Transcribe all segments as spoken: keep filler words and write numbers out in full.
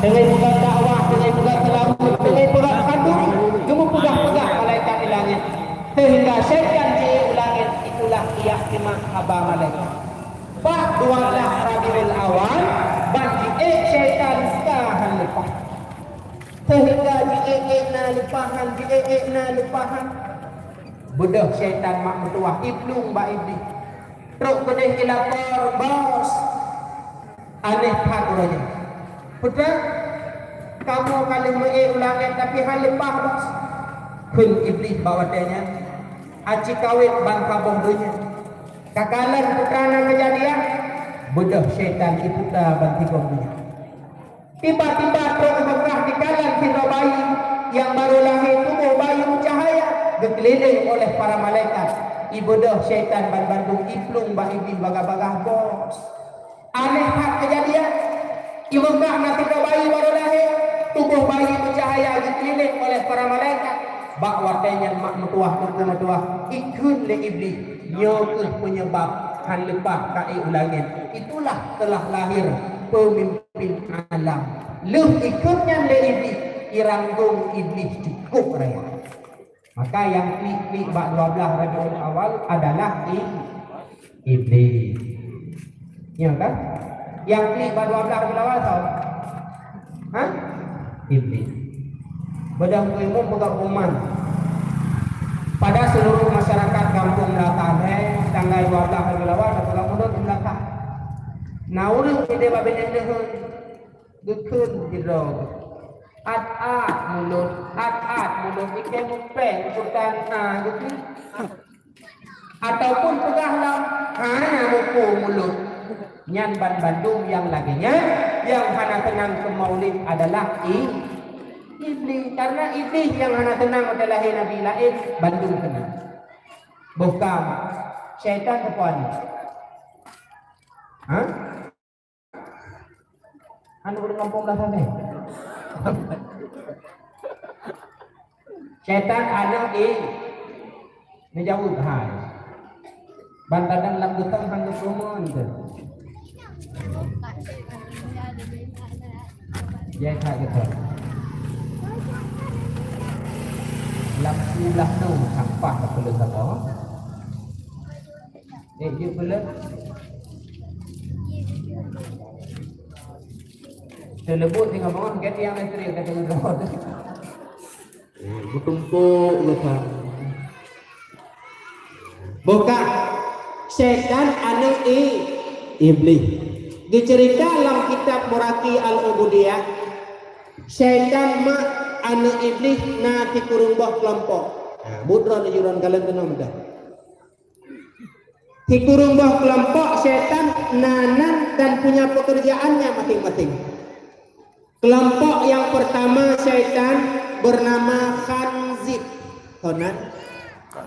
Teungoh peugah dakwah, teungoh peugah seulaweuet, teungoh peugah khanduri, geumeupeugah-peugah malaikat di langét. Sehingga syaitan jiék u langét, itulah iyak simak haba malaikat. Bak dua blah Rabiul Awal, ban jiék syaitan ka han leupah. Sehingga jiék-ék na leupahan, jiék-ék na leupahan. Beudôh syaitan mak meutuwah, iplueng bak Iblih. Trok keudeh ilapor, "Bos, aneh that uroe nyoe. Peue treuk, kamoe ka lheueh meuék u langét, tapi han leupah, Bos." Kheun Iblih bak watée nyan, "Aci kawét ban saboh donya. Ka kalon peue treuk nyang keujadian." Beudôh syaitan iputa ban sigom donya. Tiba-tiba trok ibeukah dikalon sidroe bayi nyang barô lahé, tuboh bayi meucahya, geukeuliléng oleh para malaikat. Ibeudôh syaitan ban bandum iplueng bak Iblih bagah-bagah, "Bos, aneh that keujadian. Ibeukah na sidroe bayi barô lahé, tuboh bayi meucahya, geukeuliléng oleh para malaikat." Bak watée nyan mak meutuwah, teungku meutuwah, ikheun lé Iblih, "Nyoe kheueh peunyebab han leupah ka ék u langét. Itulah telah lahir peumimpin alam." Lheueh ikheun nyan lé Iblih, iranggong Iblih cukôp raya. Maka nyang klik-klik bak dua blah Rabiul Awal adalah i-, Iblih. Ya kan? Nyang klik bak dua blah Rabiul Awal soe? Ha? Iblih. Beudôh Teungku Imum peugah pengumuman pada seluruh masyarakat Gampông Meulasan, eh, tanggai dua blah Rabiul Awal tapeugah mulod di Meulasan. Na ureuëng sideh bak binéh neuheun, geukheun sidroe. At-at mulod, at-at mulod, ikei mupéng, bukan, ah, geukheun. Ataupun peugah lom, hana muphom mulod. Nyan ban bandum nyang lagée nyan, nyang hana seunang keu maulid adalah i-, Iblih. Karena Iblih nyang hana seunang watée lahé nabi laén, bandum seunang. Boh ka, syaitan teupeue aneuëk. Ha? Aneuëk ureuëng gampông blah sabe. Syaitan aneuëk i-, neujaweueb hai. Ban kadang lam geutong han geuteurimong teuh. Jai that geutong. Lam siblah tu sampah ka peuleueh saboh. Eh, jeuet peuleueh. Teuleubut singoh bangon, gét nyang lestrik ka deungon droe. Eh, beutumpok leupah. Boh ka, syaitan aneuëk i-, Iblih. Diceurita lam kitab Muraqi Al-Ubudiyah, syaitan mak aneuëk Iblih na sikureueng boh keulompok. Nah, buet droe neujurôn kalon keunoe meudah. Sikureueng boh keulompok syaitan na nan dan punya pekerjaannya masing-masing. Kelompok yang pertama syaitan bernama Khanzib. Kon nan?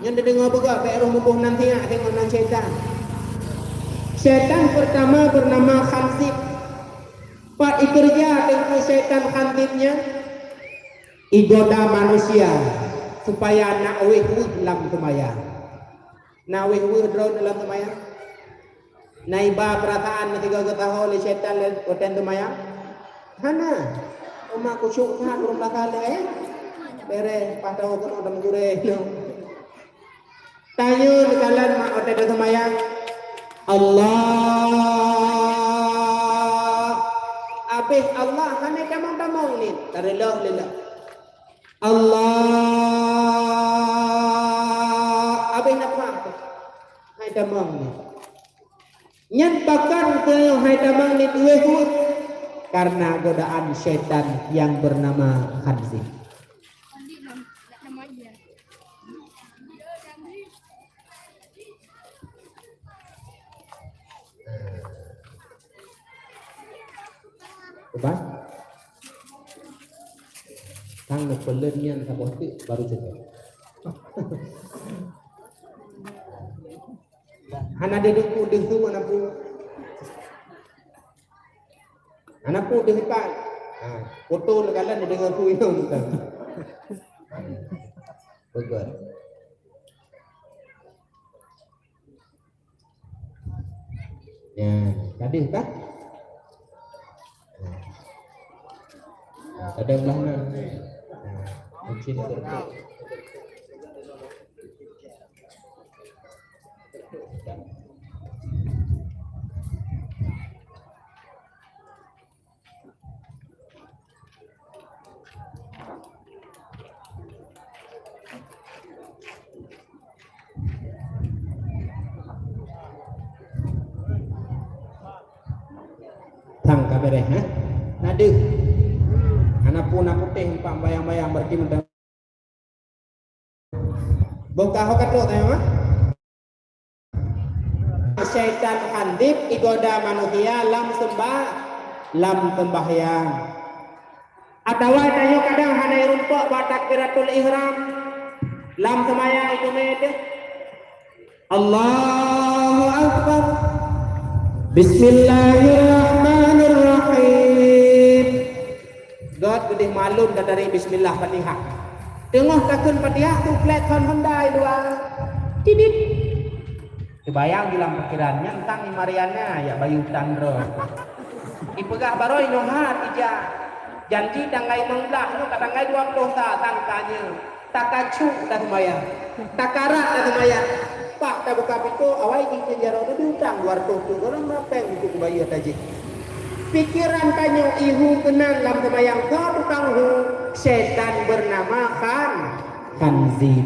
Nyan dideungoe beugah, bék roh muboh nan siat, teungoh nan syaitan. Syaitan pertama bernama Khanzib. Pat ikeureuja teungku syaitan Khanzib nyan? Igoda manusia supaya nak wéh-wéh lam seumayang. Na wéh-wéh droe lam seumayang? Na iba peurasaan sigoe geusaho lé syaitan lé watée seumayang? Hana. Umat khusyuk that ureuëng blah saleh, eh? Beres, paih tahu keunoe dan gurée. Tanyoe neukalon mak watée seumayang, Allah. Abéh Allah hana tamong-tamong ni, tareuloh-leuloh. Allah, abéh nafah. Hai tamong ni. Nyan pakon keu hai tamong ni tuwéh-tuwéh? Karena godaan syaitan yang bernama Khanzib. Ubah? Tang neupeuleuen nyan saboh teuk baru cukôp. Hana deuh duku deuh su hana pu. Hana pu deuh ipat. Ha, foto neukalon deungon su inong tu. Ya, tadi kan? Ya. Ada belah na. Mungkin ada. Thang ka beureh, ha? Na deuh. Hana pun na putéh empat bayang-bayang, berarti meuteumé. Boh ka ho ka trok tanya, ha? Syaitan khanzib igoda manusia lam sembah, lam sembahyang. Atawa tanyoe kadang hana irumpok bak takbiratul ihram lam sembahyang itu mede. Allahu Akbar. Bismillahirrahmanirrahim. Gét geudeh malum dari bismillah Fatihah. Teungoh takheun Fatihah tu flat hon Honda i luwa. Tidit. Teubayang di lam pikiran nyan tang i Mariana jak bayeue utang droe. Ipeugah baroe inoe hat ija. Janji tanggai limong blah nyoe ka tanggai dua ploh sa tangkanya. Takacuk dah seumayang. Takarat dah seumayang. Pak tabuka pintoe awai jih keu jaroe neubi utang dua ratus tu golom rapeng untuk kubayeue tajih. Pikiran tanyoe ihu keunan lam seumayang soe tukang hu, syaitan bernama Khan-, Khanzib.